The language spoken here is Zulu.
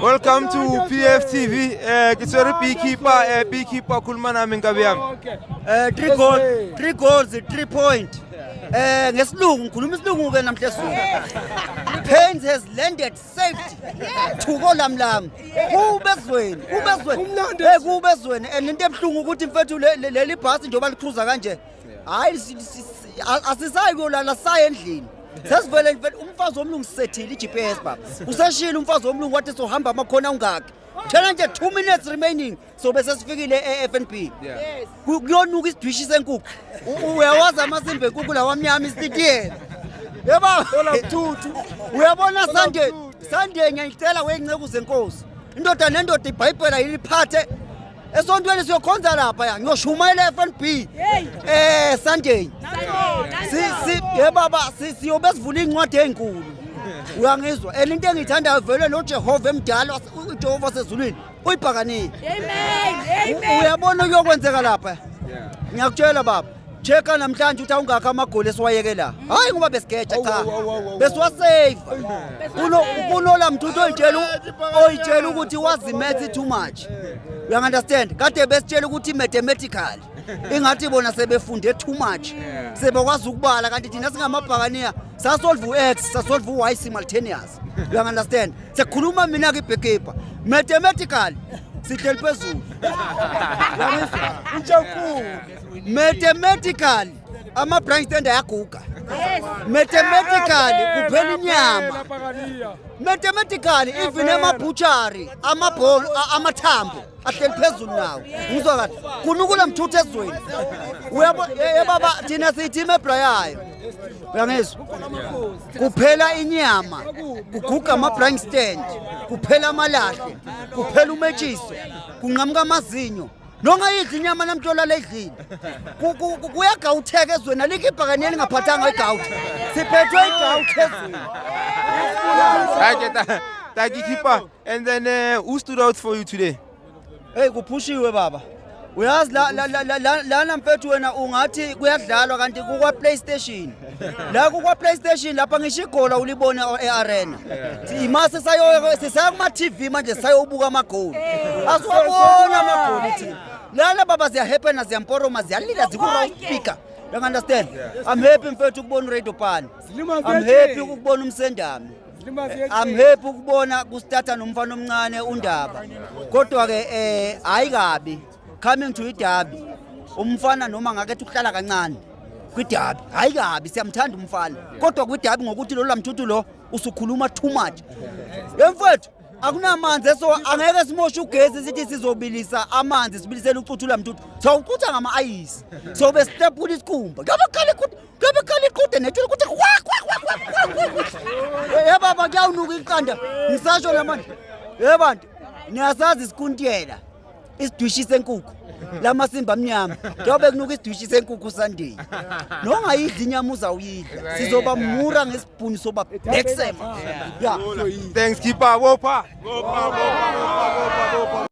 Welcome to PFTV. Ke tshwere beekeeper, beekeeper, khuluma nami, nkabi yami. 3 goal, 3 goals, 3 point. Ngesilungu, ngikhuluma isilungu ke namhla esizulu. Pains has landed safety. Thuko lamlam. Kubezweni, kubezweni. Kubezweni, and into ebhlungu ukuthi, mfethu, leli bhasi njengoba licruiser kanje. Hayi, asisayi kuyolala, saye endlini. Sesivele vele, umfazi womlungu sisethile i-GPS, baba. Useshilo umfazi womlungu, wathi sohamba amakhona ungaki. Thena nje 2 minutes remaining, so bese sifikile e-FNB. Kuyonuka isidwishi senkukhu. Uyawazi amasimba enkukhu lawa amnyama, isititiyela. Yebo. Uyabona, Sunday, Sunday ngiyayicela weyinceku zenkosi. Indoda nendoda iBhayibhela yiliphathe. Esontweni siyokhonza lapha ya. Ngiyoshumayela eFNB. Sunday. Si ye baba, siyobe sivula incwadi ezinkulu. Uyangizwa? And into engiyithandayo vele lo Jehova emdala, uJehova wasezulwini, uyibhakanile. Amen. Amen. Uyabona okuyokwenzeka lapha? Ngiyakutshela, baba. Checka namhlanje ukuthi awungakho amagoli esiwayeke la. Hayi, ngoba besigeja, cha. Besiwasave. Kunola mthuthu oyitshela ukuthi wazi maths too much. You understand? Kade besitshela ukuthi mathematical. Ingathi bona sebefunde too much. Sebekwazi ukubala, kanti thina singamabhakaniya sasolve u-x, sasolve u-y simultaneous. You understand? Sekukhuluma mina ke ibeekeeper. Mathematical sihleli phezulu. Uyangizwa? Mathematically ama-braai stand ayaguga. Mathematically kuphela inyama. Mathematically even emabutchery amabhone, amathambo ahleli phezulu nawo. Ngizwa kahle, kunukula mthuthu ezweni. Uyabo, baba, thina siyi-team ebrayayo, uyangizwa? Kuphela inyama, kuguga ama-braai stand, kuphela amalahle, kuphela umetshiso, kunqamuka amazinyo. Nongayidli inyama namhla edlile. Kuyagawutheka ezweni, alikho ibhakane elingaphathanga igawuthi. Siphethwe igawuthi ezweni. Okay, thank you, keeper. And then who stood out for you today? Hey, kuphushiwe, baba. Uyazi la la la la lana, mfethu, wena ungathi kuyadlalwa, kanti kukwa PlayStation. La kukwa PlayStation lapha, ngisho igola ulibone e-arena. Imase sayo sisaya kuma TV manje, sayobuka amagoli. Asiwabona amagoli thina. Lana, baba, ziyahappen, ziyamporoma, ziyalila, ziku speaker. You understand? I'm happy, mfethu, ukubona uRadio Pan. I'm happy ukubona umsendami. I'm happy ukubona kustarta nomfana omncane uNdaba. Kodwa ke hayi kabi, coming to idabi, umfana noma ngakethi ukuhlala kancane kwidabi, hayi kabi, siyamthanda umfana, kodwa kwidabi ngokuthi lo lamthuthu lo usukhuluma too much. Yemfethu, akunamanzi, eso angeke simoshe ugesi sithi sizobilisa amanzi, sibilisele ucuthu lamthuthu. Sawucutha ngama-ayisi, sobe sihlephula isikhumba, kuyabe kukhala iqhude, kuyabe kukhala iqhude nethule kuthi kwa kwa kwa kwa kwa kwa. Ye baba, kuyawunuka iqanda, ngisasho namanje. Ye bantu, niyasazi isikuntiyela, isidwishi senkukhu, lamasimba amnyama, kuyobe kunuka isidwishi senkukhu Sunday. Nongayidli inyama uzawuyidla, sizoba mura ngesibhuni, soba beksema ya. Thanks, keeper. Wopa. Wopa, wopa, wopa, wopa, wopa.